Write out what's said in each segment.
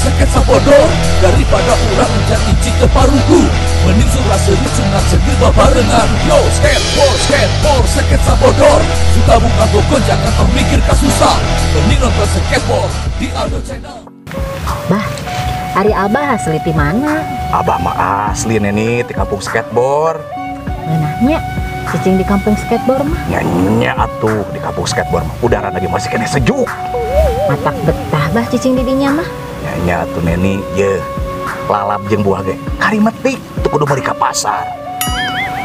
seket sabodor. Daripada urang encan icik ke parugu, mending surah seri sunat segir babarengan. Yo skateboard, skateboard, seket sabodor. Suka buka gogon jangan tong mikir kasusah, mending nonton skateboard di Aldo Channel. Bah, ari Abah asli di mana? Abah mah asli Neni di kampung skateboard. Ngeunahnya cicing di kampung skateboard mah? Nya atuh di kampung skateboard mah udara lagi masih kene sejuk. Matak betah bah cicing di dinya mah. Nya atuh Neni ye lalap jeung buah ge kari metik teu kudu meuli ka pasar.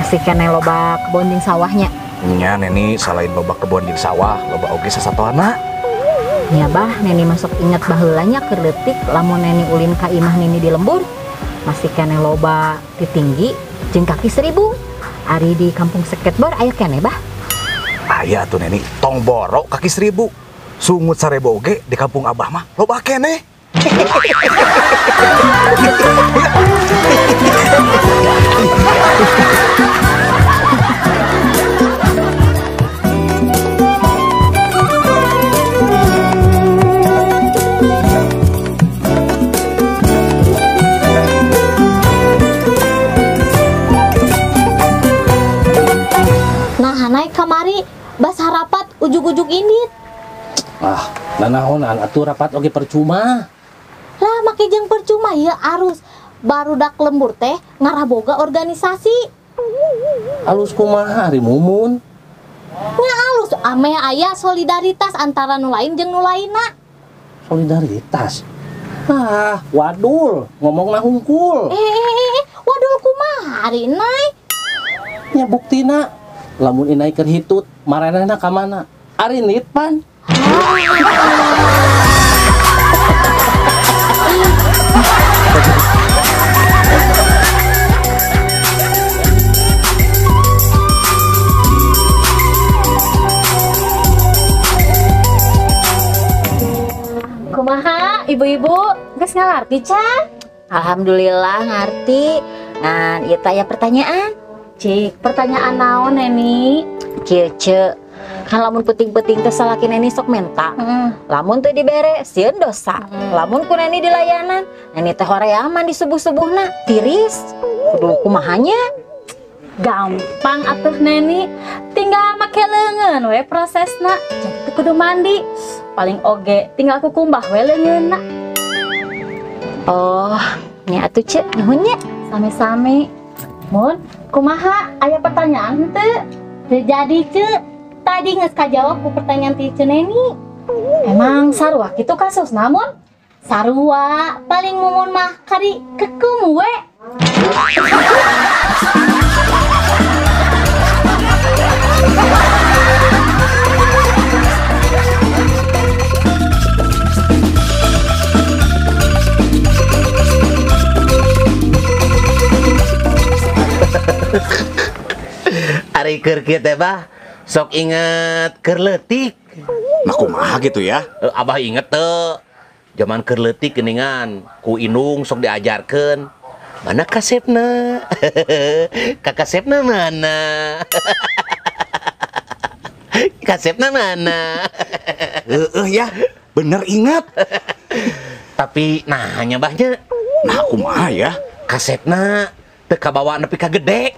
Masih kene loba kebon jeung sawahnya. Nya Neni selain loba kebon jeung sawah, loba oge sasatoana. Nya bah, Neni masuk inget baheulanya keur leutik lamun Neni ulin ka imah Nini di lembur masih kene loba titinggi jeung kaki 1000. Ari di kampung skateboard aya kene bah? Aya atuh Neni, tong boro kaki 1000. Sungut 1000 oge di kampung Abah mah loba kene. Nah, naik kamari bas harapat ujug-ujug indit. Ah, nanaonan atuh rapat oge percuma. Lah make jeung percuma ya arus barudak lembur teh ngarah boga organisasi. Alus kumaha ari Mumun? Nya alus ameh aya solidaritas antara nu lain jeung nu lainna. Solidaritas? Ah, wadul, ngomongna hungkul. Wadul kumaha ari Nay? Nya buktina lamun inai keur hitut maranehna ka mana? Ari nit pan. Kumaha ibu-ibu geus ngalarti can? Alhamdulillah ngarti. Ngan ieu teh aya pertanyaan. Cik, pertanyaan naon Neni? Kieu ce, kan lamun peuting-peuting teh salaki Neni sok menta. Lamun teu dibere sieun dosa. Lamun ku Neni dilayanan, Neni teh horeaman di subuh-subuhna, tiris. Kudu kumahanya? Gampang atuh Neni, tinggal make leungeun we prosesna. Jadi teu kudu mandi. Paling oge tinggal kukumbah we leungeunna. Oh, nya atuh ce, nuhun nya. Sami-sami. Mun, kumaha aya pertanyaan henteu? Teu jadi ce, tadi geus kajawab ku pertanyaan ti Ce Neni. Emang sarua kitu kasusna mun? Sarua, paling Mumun mah kari kekem we. Ari keur kieu teh bah, sok inget keur leutik. Nah kumaha gitu ya? Abah inget teu. Zaman keur leutik geuningan ku indung sok diajarkeun. Mana kasepna? Kakasepna mana? Kasepna mana? Heeh ya, bener ingat. Tapi nah nya bahnya. Nah kumaha ya? Kasepna teu kabawa nepi ka gede.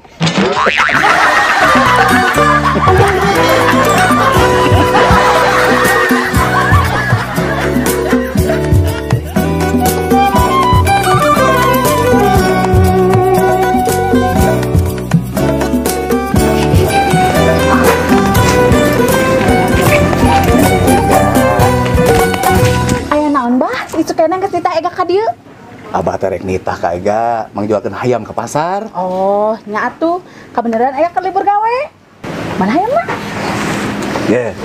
Aya naon bah? Itu kenang geus ditah ega ka dieu. Abah teh rek nitah ka ega mangjualkeun hayam ke pasar. Oh, nya atuh kabeneran aya keur libur gawe. Mana hayam mah? Ye,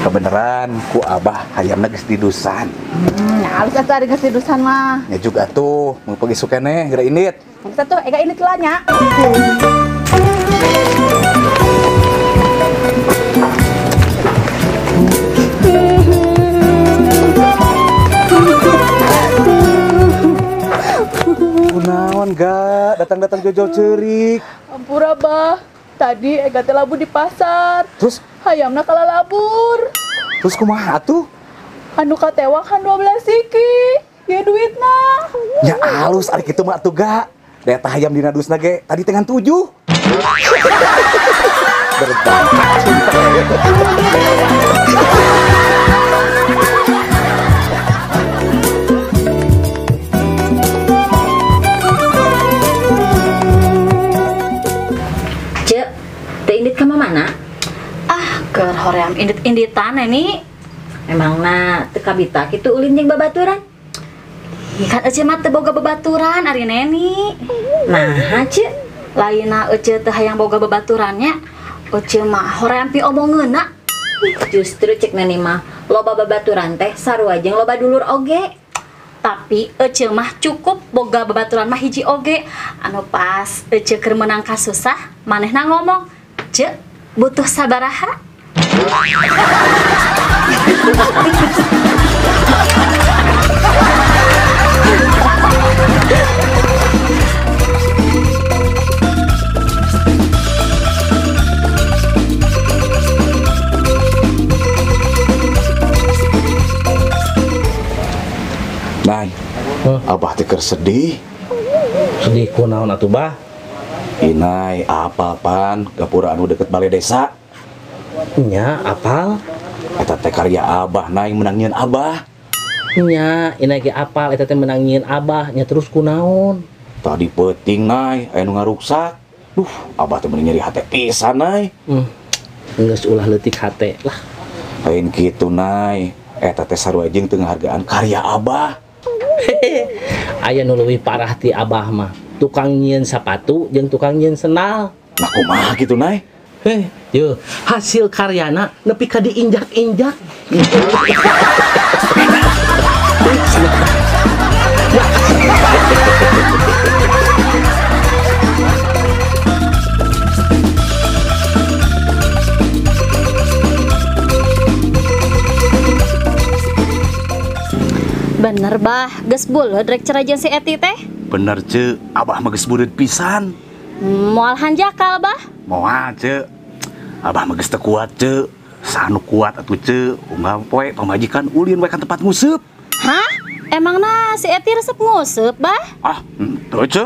kebeneran ku Abah hayamna geus didusan. Nya alus atuh ari geus didusan mah. Nya juga atuh mun pergi sukene geura indit. Geus atuh ega indit lah nya. Kunaon ga datang-datang jojol ceurik. Ampura bah, tadi ega teh labu di pasar. Terus hayamna kalalabur. Terus kumaha atuh? Anu katewak han 12 siki. Ya duitna. Ya alus ari kitu mah atuh ga. Da eta hayam dina dusna ge tadi tengan 7. Berbakat cinta. Cek, teu indit ka mana? Ah, keur hoream indit-inditan Neni. Emangna teu kabita kitu ulin jeung babaturan? Kan ece mah teu boga babaturan ari Neni. Nah, Cek, lainna ece teu hayang boga babaturannya. Ece mah hoream pi omongeunna. Justru cek Neni mah loba babaturan teh sarua jeung loba dulur oge. Tapi ece mah cukup boga babaturan mah hiji oge. Anu pas ece keur meunang kasusah, manehna ngomong, "Cek, butuh sabaraha?" Nay, abah teh keur sedih. Sedih kunaon atuh bah? Inai, apal pan gapura anu deket balai desa. Nya, apal? Eta teh karya abah, Nay, menang nyieun abah. Nya, inai ge apal eta teh menang nyieun abah, nya terus kunaon? Tadi peuting, Nay, aya nu ngaruksak. Duh, abah teh meuni nyeri hate pisan, Nay. Geus ulah leutik hate lah. Lain kitu, Nay. Eta teh sarua jeung teu ngahargaan karya abah. Aya nu leuwih parah ti abah mah, tukang nyieun sapatu jeung tukang nyieun sendal. Nah kumaha kitu, Nay? Heh, yeuh, hasil karyana nepi ka diinjak-injak. Bener bah, geus buleud rek cerai jeung si Eti teh. Bener ce, abah mah geus buleud pisan. Moal hanjakal bah. Moal ce, abah mah geus teu kuat ce. Sanu kuat atuh ce, unggal poe pamajikan ulin we ka tempat nguseup. Hah? Emangna si Eti resep nguseup bah? Ah, henteu ce.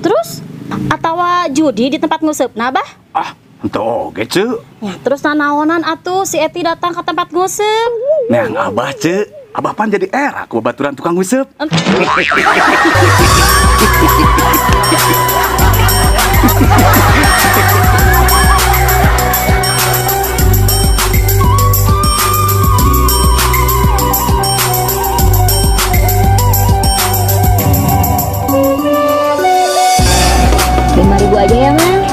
Terus atawa judi di tempat nguseupna bah? Ah, henteu oge ce. Ya terus nanaonan atuh si Eti datang ke tempat nguseup. Neang abah ce. Abah pan jadi era ku babaturan tukang nguseup. Rp5.000 aja ya, Mang?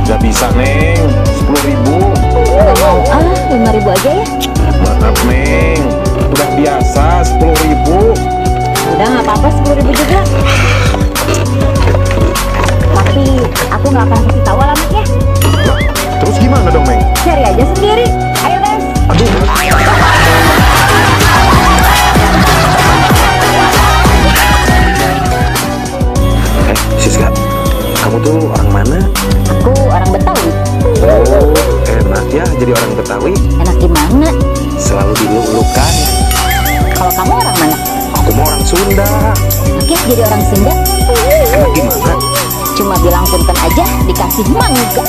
Gak bisa, Neng. 10.000. Gak mau, ah, 5.000 aja ya. Maaf, Neng. Udah biasa, 10.000. Udah nggak apa-apa, 10.000 juga. Tapi aku nggak akan kasih tahu alamatnya. Nah, terus gimana dong, Neng? Cari aja sendiri. Ayo, guys. Aduh. Siska, kamu tuh orang mana? Aku orang Betawi. Oh, enak ya jadi orang Betawi. Enak gimana? Selalu dilulukan. Kalau kamu orang mana? Aku mau orang Sunda. Oke, jadi orang Sunda. Enak gimana? Cuma bilang punten aja dikasih mangga.